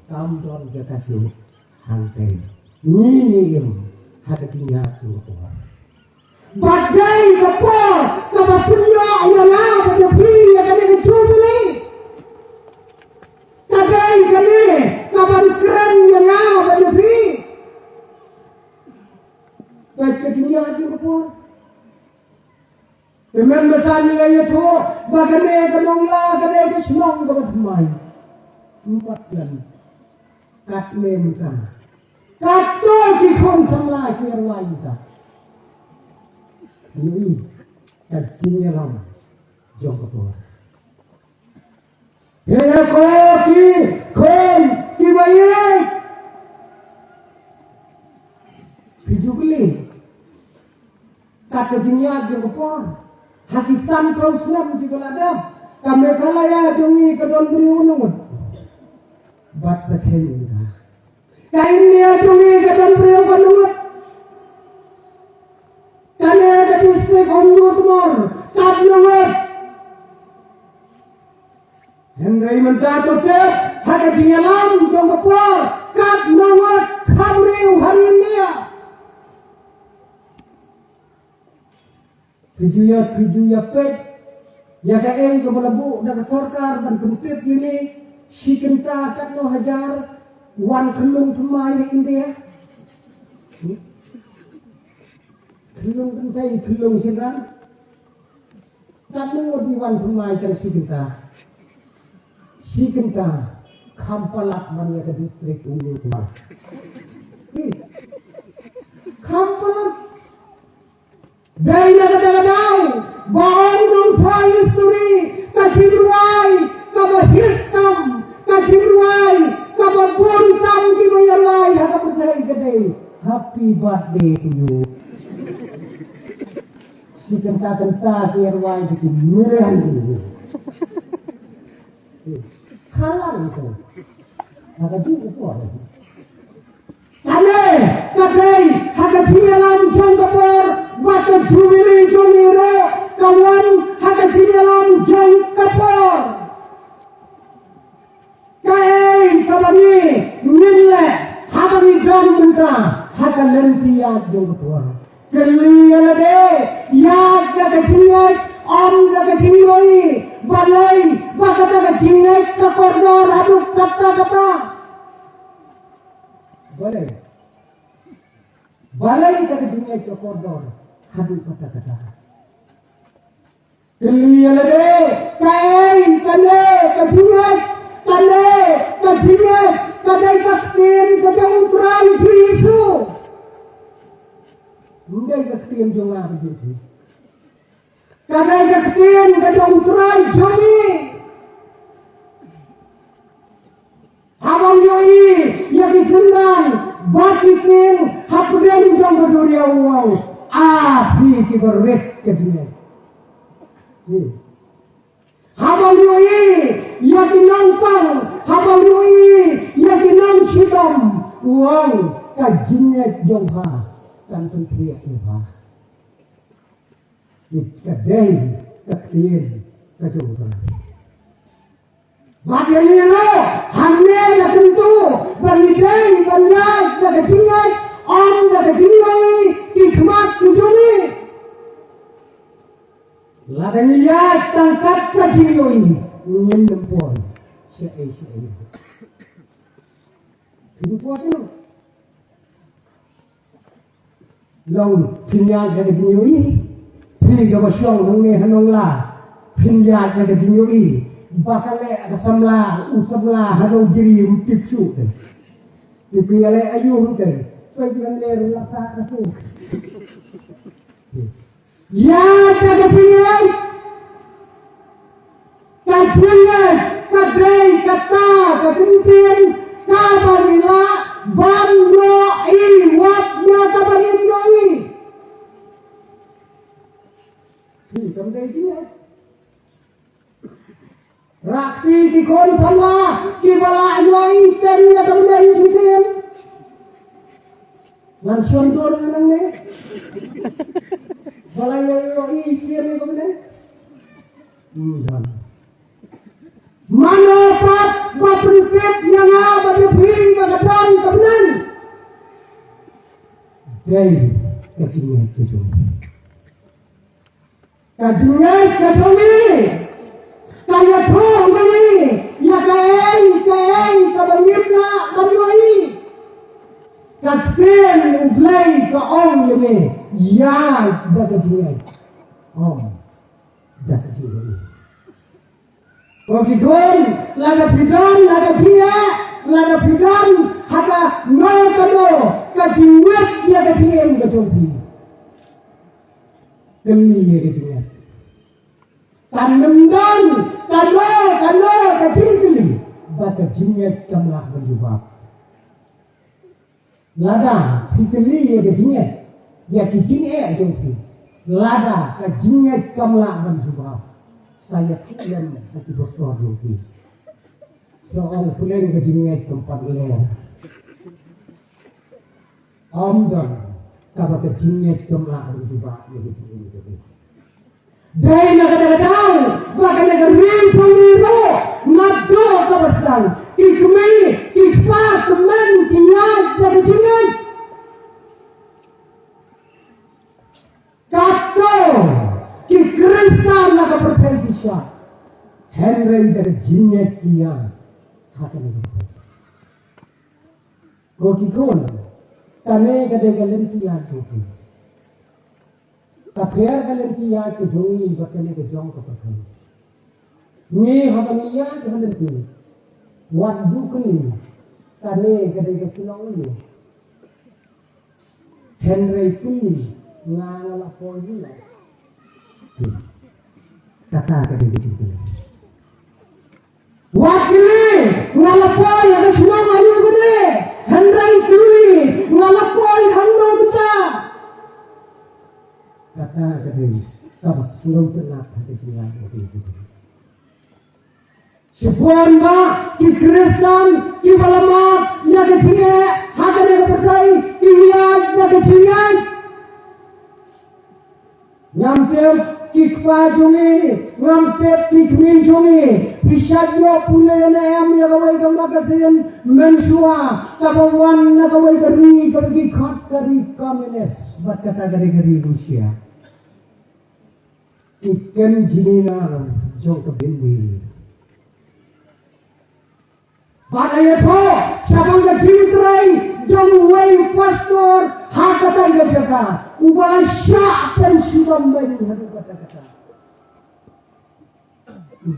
kam don jaka shuh hangtei. Ngi, ngi im ha ka jingïaid jong ka por. Ba dei ka por kaba pynïoh ïa nga bad ïa phi ïa kane ka Jubilee. Ka dei kane kaban kren ïa nga bad ïa phi. Peit ka jingïaid jong ka por. Te Mynta sa ngi la ïathuh ba kane ka Nongla ka dei ka shnong kaba thymmai. Em pat shen. Katne mynta. Katto ki khun samla ki rwai mynta. Ïohi ka jingïalam jong ka por. He ko ki khun kiba ïeit. Phi ju kylli. Kat ka jingïaid jong ka por. Ha ki san phew snem kiba la dep, ka Meghalaya jong ngi ka don briew hynñiew ngut. Bad sa kheiñ ka. Ka India jong ngi ka don briew hynñiew ngut. Kane ka district Umnur Tmor, kat hynñiew ngut. Hynrei mynta to tip, ha ka jingïalam jong ka por, kat hynñiew ngut, kham briew ha ri India. Phi ju ïa, phi ju ïa peit ïa kaei kaba la buh da ka sorkar ban pyntip ïa ngi, shi kynta katno hajar wan khyllung thymmai na India. Khyllung kynthei, khyllung shynrang. Katno ngut wan thymmai tang shi kynta. Shi kynta. Kham palat ban ïa ka district Umnur Tmor. Kham palat. Dei na kata ka daw ba ong nongthoh history, ka jingrwai kaba hit tam, ka jingrwai kaba bun tam kiba ïarwai ha ka pyrthei ka dei Happy Birthday to you. Shi kynta kynta ki ïarwai da ki million. Khalang to. Ha ka jingupor. Kane ka dei ha ka jingïalam jong ka por, bad ka jubili jong ngi ruh ka wan ha ka jingïalam jong ka por. Kaei kaba ngi ngin leh haba ngi don mynta ha ka lynti ïaid jong ka por? Kylli ïa lade, ïaid da ka jingngeit, ym da ka jingïohi. Balei? Ba kata ka jingngeit ka kordor haduh katta katta. Balei? Balei kata ka jingngeit ka kordor haduh katta katta? Kylli ïa lade, kaei kane ka jingngeit, kane ka jingngeit ka dei ka ktien ka jong U Trai Jisu. Ym dei ka ktien jong nga ka jong phi. Ka dei ka ktien ka jong U Trai jong ngi. Haba u ïohi ïa ki synran bad ki tieng hapdeng jong ka duriaw u ong, A phi kiba rit ka jingngeit. Haba u ïohi ïa ki nongpang, haba u ïohi ïa ki nongshitom, u ong, Ka jingngeit jong pha kan pynthiah ïa pha. Ka dei ka ktien ka jong U Trai. Bad ïa ngi ruh hangne la kyntu ba ngi dei ban ïaid da ka jingngeit, ym da ka jingïohi ki khmat ki jong ngi. Lada ngi ïaid tang kat ka jingïohi, ngin ym poi shaei shaei. Phin poi shaei. Long phin ïaid da ka jingïohi. Phi kaba shong hangne ha Nongla, phin ïaid da ka jingïohi ba ka leh ka samla, u samla ha Nongjri um tip shuh te. Te phi ïaleh aïu te? Phi ïaleh ruh la ka ka tu. Ïaid da ka jingngeit. Ka jingngeit ka dei kata ka kyntien kaba ngi lah ban ïohi wat ïa kaba ngim ïohi. Hi, kam dei jingngeit. Rakti ki khun samla kiba la ïohi tem ïa ka bneng shisien. Ngan shon dur ngan nangne. Ba la ïohi shisien ïa ka bneng. Hmm, don. Mano pat ba pyntip ïa nga bad ïa phi ba ka don ka bneng? Dei ka jingngeit ka jong ngi. Ka jingngeit ka jong ngi ka ïathuh ïa ngi ïa kaei kaei kaba ngim lah ban ïohi. Ka ktien U Blei ka ong ïa ngi, ïaid da ka jingngeit. Ong. Da ka jingkylli. Ko ki khun, lada phi don ha ka jingeh, lada phi don ha kano kano ka jingwit ïa ka jingim ka jong phi, kylli ïa ka jingngeit. Kan ym don kano kano ka jingkylli ba ka jingngeit kam lah ban jubab. Lada phi kylli ïa ka jingngeit, ïa ki jingeh jong phi, lada ka jingngeit kam lah ban jubab, sa ïa kylli lem ha ki pastor jong phi. Sa ong phi lem ka jingngeit kam pat ler. Ym don kaba ka jingngeit kam lah ban jubab ïa ka jingngeit jong phi. Dei na kata ka daw ba kane ka ri jong ngi ruh naduh kaba sdang ki kmie ki kpa kmen ki ïaid da ka jingngeit. Kato ki Khristan na ka pyrthei ki shah, hynrei da ka jingngeit ki ïaid ha kane ka pyrthei. Ko ki khun, kane ka dei ka lynti ïaid jong phi. Ka pher ka lynti ïaid ka jong ngi bad kane ka jong ka pyrthei. Ngi haba ngi ïaid ha lynti, wat ju kylli kane ka dei ka shnong aïu. Hynrei kylli, nga nga la poi hi la. Kata ka dei ka jingkylli. Wat kylli, nga la poi ha ka shnong aïu kane. Hynrei kylli, nga la poi hangno mynta. Kata ka dei kaba sngewtynnat ha ka jingïaid ka dei ka dei. Shibun ba ki Khristan kiba la mad ïa ka jingeh ha kane ka pyrthei ki ïaid da ka jingngeit. Ngam tip ki kpa jong ngi, ngam tip ki kmie jong ngi, phi shait ïoh pule ne em ïa kawei ka magazine mynshuwa kaba wan na kawei ka ri kaba ki khot ka ri komunist, bad kata ka dei ka ri Russia. Ki ken jingïaid jong ka bynta. Bad ïathuh shaphang ka jingtrei jong uwei u pastor ha kata ka jaka uba la shah pynshitom beiñ haduh katta katta.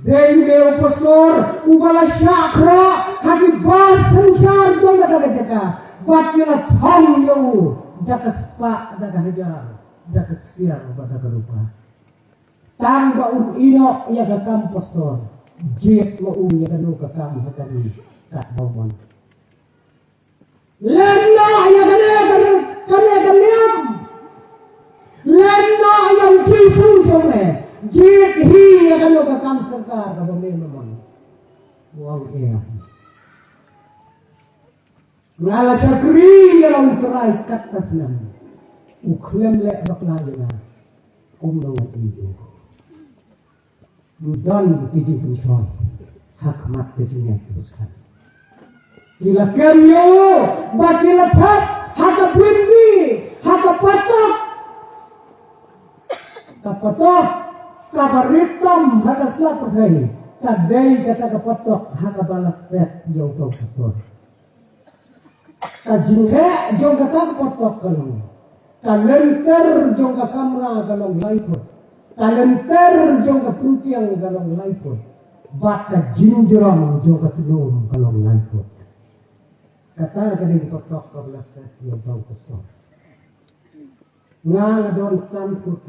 Dei u dei u pastor uba la shah khroh ha ki bar synshar jong kata ka jaka bad ki la thong ïa u da ka spah, da ka hajar, da ka ksiar bad da ka rupa. Tang ba un ïehnoh ïa ka kam pastor, jied ma u ïa kano ka kam ha ka ri katba u mon. Lem noh ïa kane ka, kane ka niam. Lem noh ïa u Jisu jong me. Jied hi ïa kano ka kam sorkar kaba me me mon. Wan ïa. Nga la shakri ïa la U Trai katto snem. U khlem leh bakla ïa nga. Kumno ngan ïoh. Ym don ki jingpynshoi ha khmat ka jingïaid kaba skhem. Ki la kem ïa u bad ki la thep ha ka bynta, ha ka patok. Ka patok kaba rit tam ha ka sla pyrthei ka dei kata ka patok ha kaba la set ïa uto u pastor. Ka jingrek jong kata ka patok ka long, ka lynter jong ka kamra ka long lai phut, ka lynter jong ka pyntiang ka long lai phut, bad ka jingjrong jong ka tnum ka long lai phut. Kata ka dei ka patok kaba la set ïa uto u pastor. Nga nga don san phut.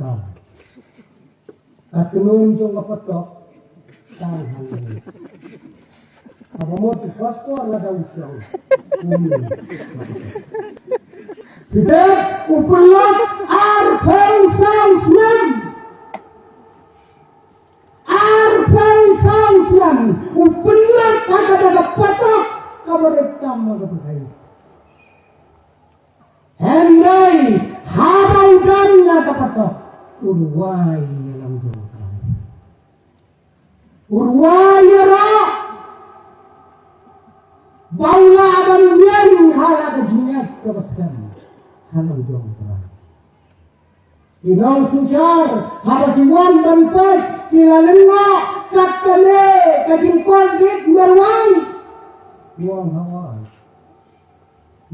Ka tnum jong ka patok tang hangne. Haba mut u pastor la dang shong. Piter u pynlong arphew saw snem. Arphew saw snem u pynlong kata ka patok kaba rit tam ha ka pyrthei. Hynrei haba u don la ka patok u rwai ïa la u jong u Trai. U rwai ïa la ba u lah ban ïeng ha la ka jingngeit kaba skhem ha la u jong u Trai. Ki nongsynshar haba ki wan ban peit ki la lyngngoh kat kane ka jingkordit marwei. Wang hawa.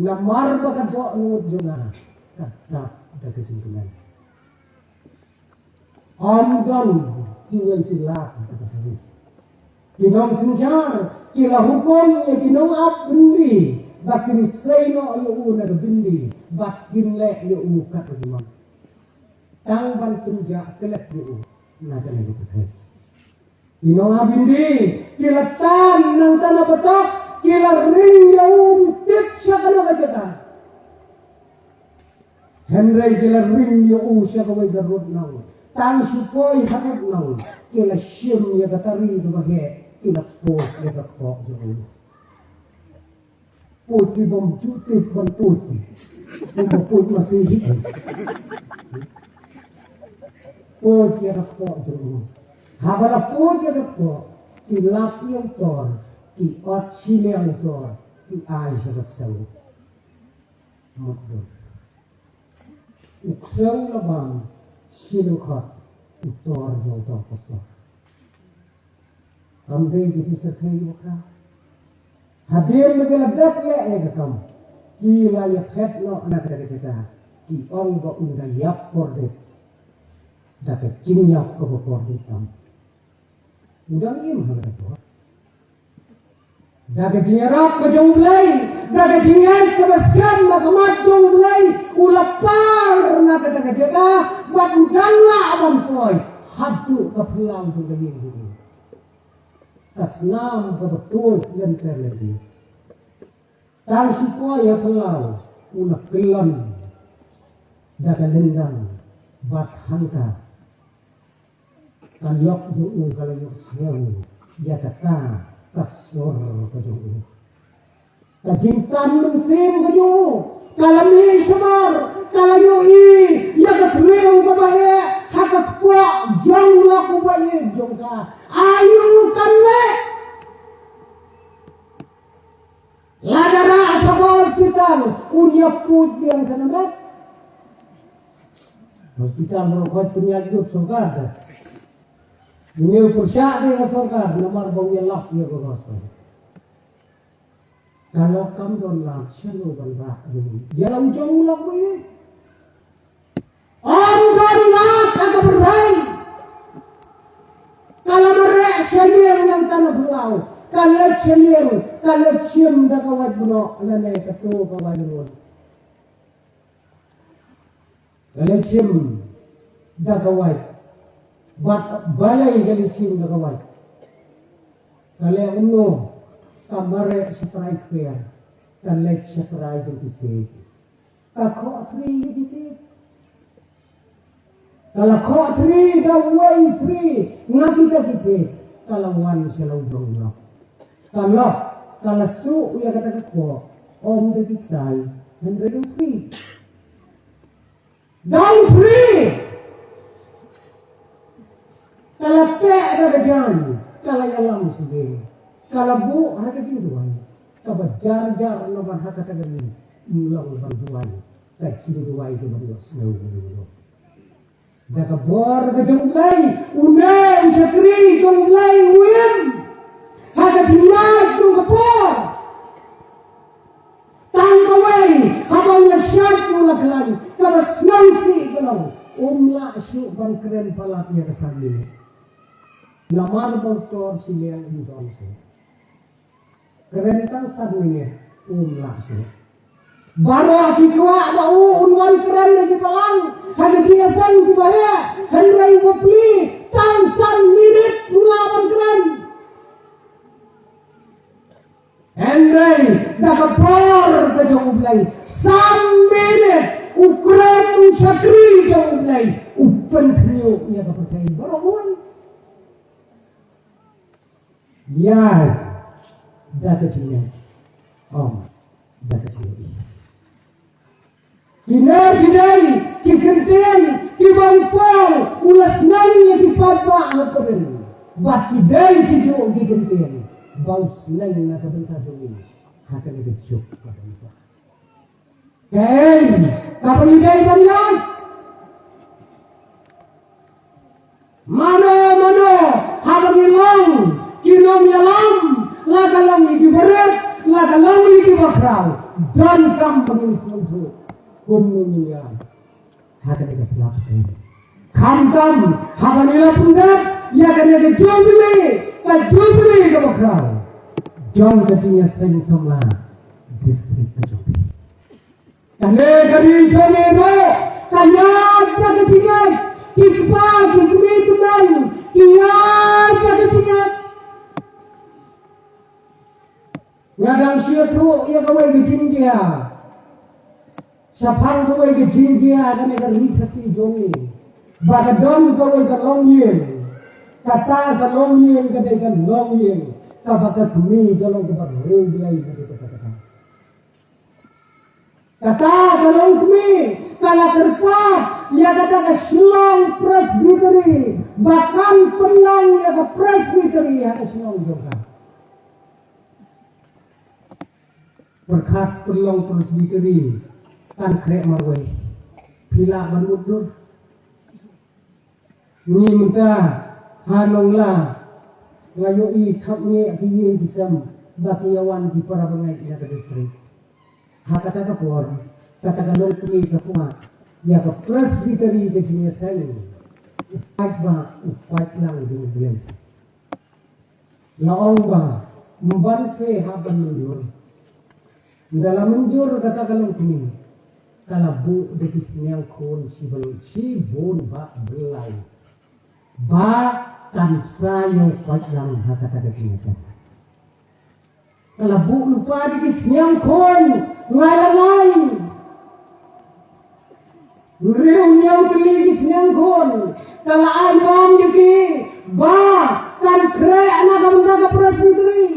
Namar ba ka dohnud jong nga ka dap da ka jingkmen. Ym don Kiwei ki lad ha ka bynta. Ki nongsynshar ki la hukum ïa ki nongap byndi ba kin sei noh ïa u na ka byndi bad kin leh ïa u katba ki mon, tang ban pynjah klet ïa u na kane ka pyrthei. Ki nongap byndi ki la tan nangta na bynta, ki la ring ïa u, ym tip sha kano ka jaka. Hynrei ki la ring ïa u sha kawei ka rud nong. Tang shu poi ha rud nong, ki la shim ïa ka tari kaba heh, ki la put ïa ka kpoh jong u. Put ki bym ju tip ban put. Bym ba put masi hi. Put ïa ka kpoh jong u. Haba la put ïa ka kpoh, ki lap ïa u tor, ki ot shiliang u tor, ki ai sha ka ksew. Mutdur. U ksew la bam shi lyngkhot, u tor jong u tor pastor. Kam dei ki jingshyrkhei ïa u Khraw. Hadien ba ki la dep leh ïa ka kam, ki la ïaphet noh na kata ka jaka. Ki ong ba un da ïap kordit da ka jingïap kaba kordit tam. U dang im ha kata ka por. Da ka jingïarap ka jong U Blei, da ka jingngeit kaba skhem na ka mat jong U Blei, u la par na kata ka jaka, bad u dang lah ban poi haduh ka phyllaw jong ka ïing jong u. Ka snam kaba tuid lynter lynti. Tang shu poi ha phyllaw, u la kyllon da ka lyndang, bad hangta ka lok jong u ka la ïohsngew ïa kata ka sur ka jong u. Ka jingtan mynsiem ka jong u ka la mih shabar, ka la ïohi ïa ka thliew kaba heh ha ka kpoh jong u lok uba ïeit jong ka. Aïu kan leh? Lada rah sha ka hospital, un ïa put biang sa na met. Hospital ruh khot pynïaid lut sorkar te. Une u pyrshah de ka sorkar namar ba u ïalap ïa ka gospel. Ka lok kam don lad, shano ban rah ïa u? Ïa la u jong u lok ba ïeit. Ym don lad ha ka pyrthei. Ka la mareh sha lieng nangta na phyllaw. Ka leit sha lieng, ka leit shim da ka wait bnoh lane kato ka wait run. Ka leit shim da ka wait. Bad balei ka leit shim da ka wait? Ka leh kumno? Ka mareh sha trai kper, ka leit sha trai jong ki siej. Ka khoh thri ïa ki siej. Ka la khoh thri da uwei u thri na kita ki siej. Ka la wan sha la u jong u lok. Ka lok, ka la suh ïa kata ka kpoh. Ym da ki ksai, hynrei da u thri. Da u thri. Ka la teh da ka jaiñ, ka la ïalam sha ïing. Ka la buh ha ka jingduwai kaba jar jar, namar ha kata ka ïing ym long ban duwai ka jingduwai kaba ïohsngew. Da ka bor ka jong U Blei, une u shakri jong U Blei u im ha ka jingïaid jong ka por. Tang kawei, haba u la shad u la khlaiñ, kaba sngewsih ka long, um lah shuh ban kren palat ïa ka san minit. Namar ba u tor shiliang um don shuh. Kren tang san minit, um lah shuh. Baroh ki kwah ba u un wan kren ïa ki balang ha ki jingïaseng kiba heh, hynrei u bapli, tang san minit u lah ban kren. Hynrei da ka bor ka jong U Blei, san minit u kren u shakri jong U Blei, u pynkhynñiuh ïa ka pyrthei baroh kawei. Ïa da ka jingngeit, ym da ka jingngeit. Kine ki dei ki kyntien kiba u Paul u la sneng ïa ki paidbah ha Korinth. Bad ki dei kijuh ki kyntien ba u sneng na ka bynta jong ngi ha kane ka juk kaba mynta. Kaei kaba ngi dei ban ïoh? Mano mano haba ngi long ki nongïalam, la ka long ïa ki barit, la ka long ïa ki bakhraw, donkam ba ngin sngewthuh kumno ngin ïalam ha kane ka slap. Khamtam ha kane la pyndep ïa kane ka Jubilee, ka Jubilee kaba khraw jong ka jingïaseng samla district ka jong phi. Kane ka ri jong ngi ruh ka ïaid da ka jingïaid, ki kpa ki kmie ki mon ki ïaid da ka jingïaid. Nga dang shu ïathuh ïa kawei ka jingjia shaphang kawei ka jingjia ha kane ka ri Khasi jong ngi, ba ka don kawei ka longïing. Kata ka longïing ka dei ka longïing kaba ka kmie ka long kaba riewblei ka dei kata kata. Kata ka longkmie ka la kyrpad ïa kata ka Shillong Presbytery ba kan pynlong ïa ka Presbytery ha ka shnong jong ka. Pyrkhat pynlong Presbytery kan khreh marwei. Phi lah ban mutdur. Ngi mynta ha Nongla nga ïohi thap ngi ki ïing ki sem ba ki ïa wan ki para bangeit na ka district. Ha kata ka por kata ka longkmie ka kwah ïa ka Presbytery ka jingïaseng. U paid ba u paid lang jong u Blei. La ong ba mban se hap ban mynjur. Nda la mynjur kata ka longkmie ka la buh da ki sniang khun shibun shibun ba blai ba kan sa ïa u paid lang ha kata ka jingïaseng. Ka la buh lypa da ki sniang khun nga la nai. Hynriew hynñiew tylli ki sniang khun ka la ai bam ïa ki ba kan khreh na ka bynta ka Presbytery.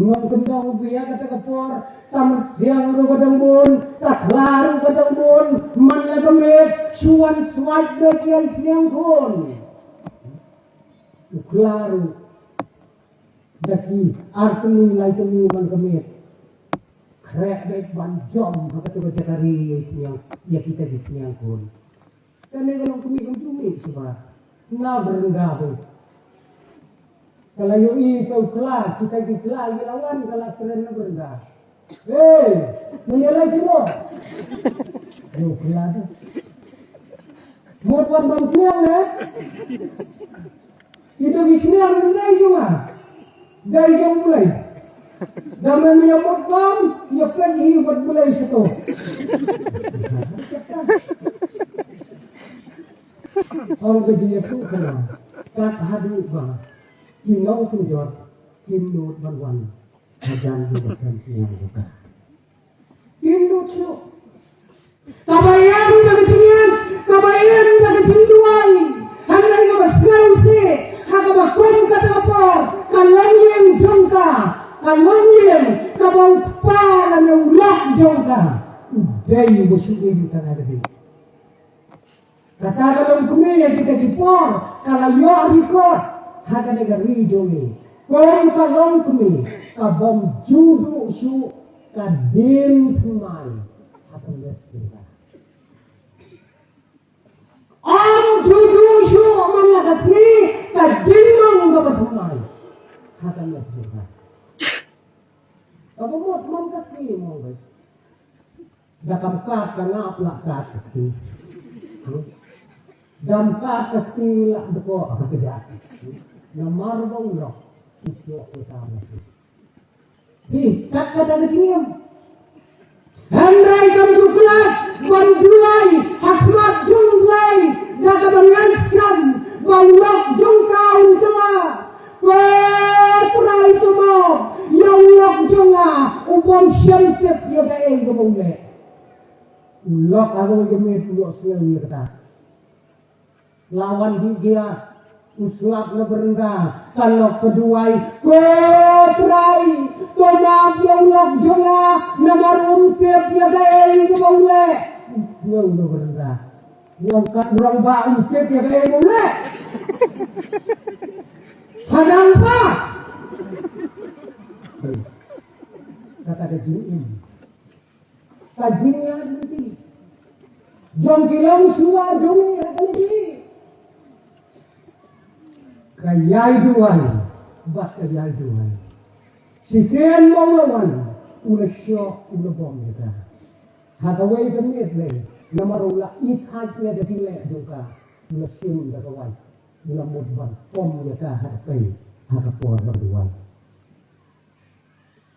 Nongkyndong biang kata ka por, ka myrsiang ruh ka dang bun, ka khla ruh ka dang bun, man la ka miet shu wan swait beit ïa ki sniang khun. U khla ruh da ki ar tylli lai tylli man ka miet. Khreh beit ban jom ha kata ka jaka ri ïa ki sniang, ïa kita ki sniang khun. Kane ka longkmie kam ju mih shuwa na byrnga beit. Ka la ïohi ka u khla, kita ki khla ki la wan ka la kren na byrnga. Hei, mynne la kino? Ïa u khla de. Mut wan bam sniang ne? Ito ki sniang dei jong nga. Dei jong Blei. Da mem ïa mut bam ïa peit hi wat Blei shato. Ong ka jingïathuh ka long kat haduh ba ki nongpynjot kim nud ban wan hajan jong ka sem sniang jong ka. Kim nud shuh. Kaba im da ka jingim, kaba im da ka jingduwai. Hynrei kaba sngewsih ha kaba kum kata ka por ka longïing jong ka, ka longïing kaba u kpa lane u lok jong ka u dei uba shu im tang ha ka dei. Kata ka longkmie ïa kita ki por ka la ïoh record ha kane ka ri jong ngi. Kum ka longkmie ka bym ju duh shuh ka dieng thymmai ha ka met jong ka. Ym ju duh shuh man la ka sngi ka jinglong kaba thymmai ha ka met jong ka. Kaba mut man ka sngi mo beit. Da kam kat ka ngap la kat ka kti. Dam kat ka kti la dko ka kjat. Namar ba u lok u shuh u tam na shuh. Hi kat kata ka jingim. Hynrei kam ju klet ban duwai ha khmat jong u Blei da kaba ngeit skhem ba u lok jong ka un kylla. Ko Trai, to map ïa u lok jong nga u bym shym tip ïa kaei kaba u leh. U lok ha kawei ka miet u ïohsngew ïa kata. La wan dih jia u slap na byrnga, ka lok ka duwai, ko Trai, to map ïa u lok jong nga namar um tip ïa kaei kaba u leh. U sngew na byrnga. Wan kat rangbah um tip ïa kaei ba u leh. Hadang pa. Kata ka jingim. Ka jingïaid lynti jong ki longshuwa jong ngi ha kane ka ri. Ka ïai duwai bad ka ïai duwai. Shisien ba u la wan u la shoh u la bom ïa ka. Ha kawei ka miet lei Namar u la ïeit ïa ka jingleh jong ka, u la shim da ka wait, u la mut ban pom ïa ka ha ka pei, ha ka por ba duwai.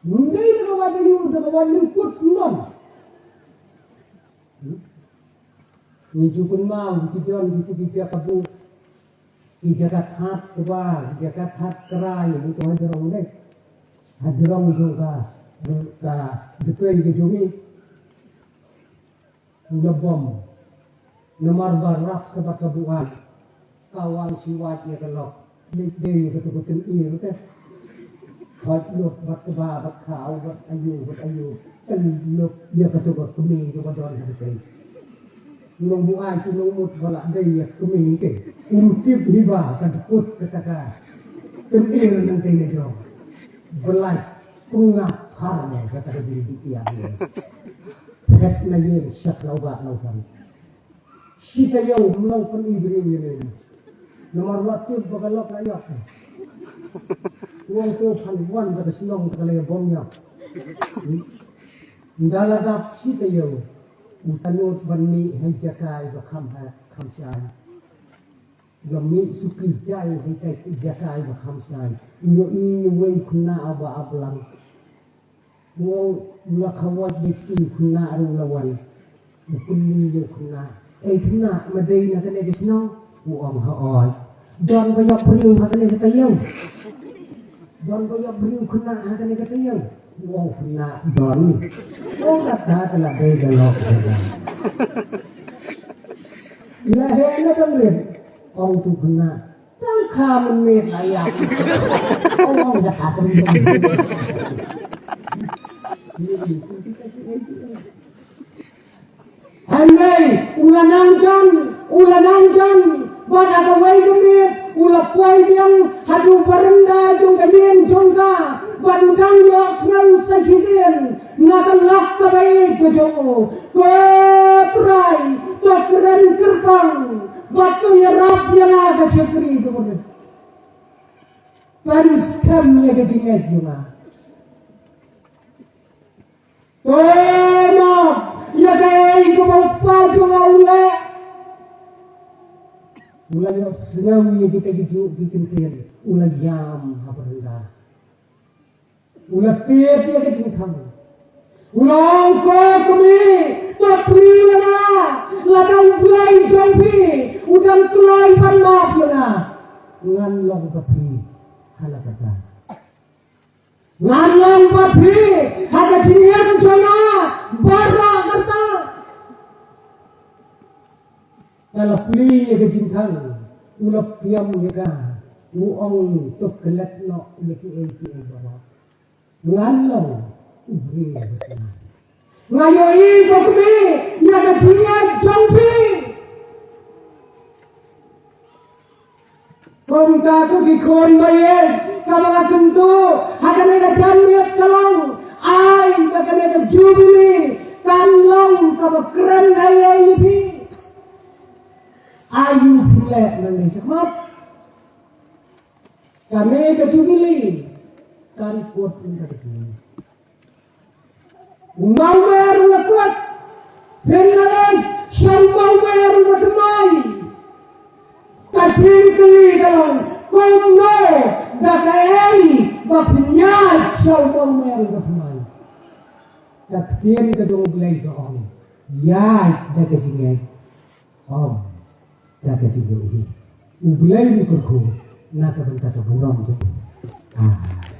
Ngi da ka wait ïa u da ka wait lyngkut sngewbha. Ngi ju kynmaw ki don ki ki jaka buh, ki jaka that kba, ki jaka that krai, ngi to ha jrong dei. Ha jrong jong ka, ka depei ka jong ngi. U la bom. Namar ba rap sa bad ka buaid. Ka wan shu wad ïa ka lok. Leit dei ïa katu ka tyngir te. Hoi lut bad kba bad khaw bad ayu bad ayu. Kan lut ïa katu ka kmie kaba don ha ka tei. Nong buaid tu nong mut ba la dei ïa ka kmie te. Um tip hi ba ka dkut kata ka tyngir nangtei na jrong. Blai pynngap phar kata ka dei di ïa. Phet na ïing sha khlaw ba khlaw san. Shi taïew ym long pyni briew ïa lei. Namar wat tip ba ka lok la ïap. Wang to phan wan ba ka shnong ta ka lei bom ïap. Nda la dap shi taïew. U sa nud ban mih ha jaka iba kham ha kham shai. Ba mih suki jai ha jaka iba kham shai. Ïohi ïa uwei u khynnah uba ap lang. U ong, u la khawat beit ïa u khynnah ruh u la wan. U kylli ïa u khynnah. Ei khynnah, me dei na kane ka shnong? U ong hooid. Don ba ïap briew ha kane ka taïew? Don ba ïap briew khynnah ha kane ka taïew? U ong khynnah don. Ong kata ka la dei ka lok ka la. Ïa heh na ka rit. Ong tu khynnah. Tang kha mynmiet la ïap. Ong ong da ka pynjah. Hynrei u la nang jan, u la nang jan. Bad ha kawei ka miet u la poi biang haduh baranda jong ka ïing jong ka. Bad u dang ïohsngew sa shisien na ka lok kaba ïeit ka jong u. Ko Trai, to kren kyrpang bad to ïarap ïa nga ka shakri ka bynta. Pynskhem ïa ka jingngeit jong nga. To map ïa kaei kaba u kpa jong nga u leh. U la ïohsngew ïa kita kijuh ki kyntien, u la ïam ha baranda. U la tied ïa ka jingthang. U la ong, ko kmie, to plie ïa nga. Lada U Blei jong phi u dang kloi ban map ïa nga, ngan long bad phi ha la katta. Ngan long bad phi ha ka jingim jong nga baroh katta. Ka la plie ïa ka jingthang, u la pynïam ïa ka, u ong, to klet noh ïa kiei kiei baroh. Ngan long u briew bad nga. Nga ïohi ko kmie ïa ka jingngeit jong phi. Kumta to ki khun ba ïeit, kaba nga kyntu ha kane ka janmiet ka long, ai ba kane ka jubili kan long kaba kren ha ïa ïa phi. Ayu phi leh nangne shakhmat. Kane ka jubili kan kut mynta ka sngi. U mawmer u la kut. Phin la leit sha u mawmer u la thymmai. Ka jingkylli ka long, kumno, da kaei ba phin ïaid sha u mawmer u la thymmai? Ka ktien ka jong U Blei ka ong, ïaid da ka jingngeit. Ym da ka jingïohi. U Blei un kyrkhu na ka bynta ka burom jong u. Amen.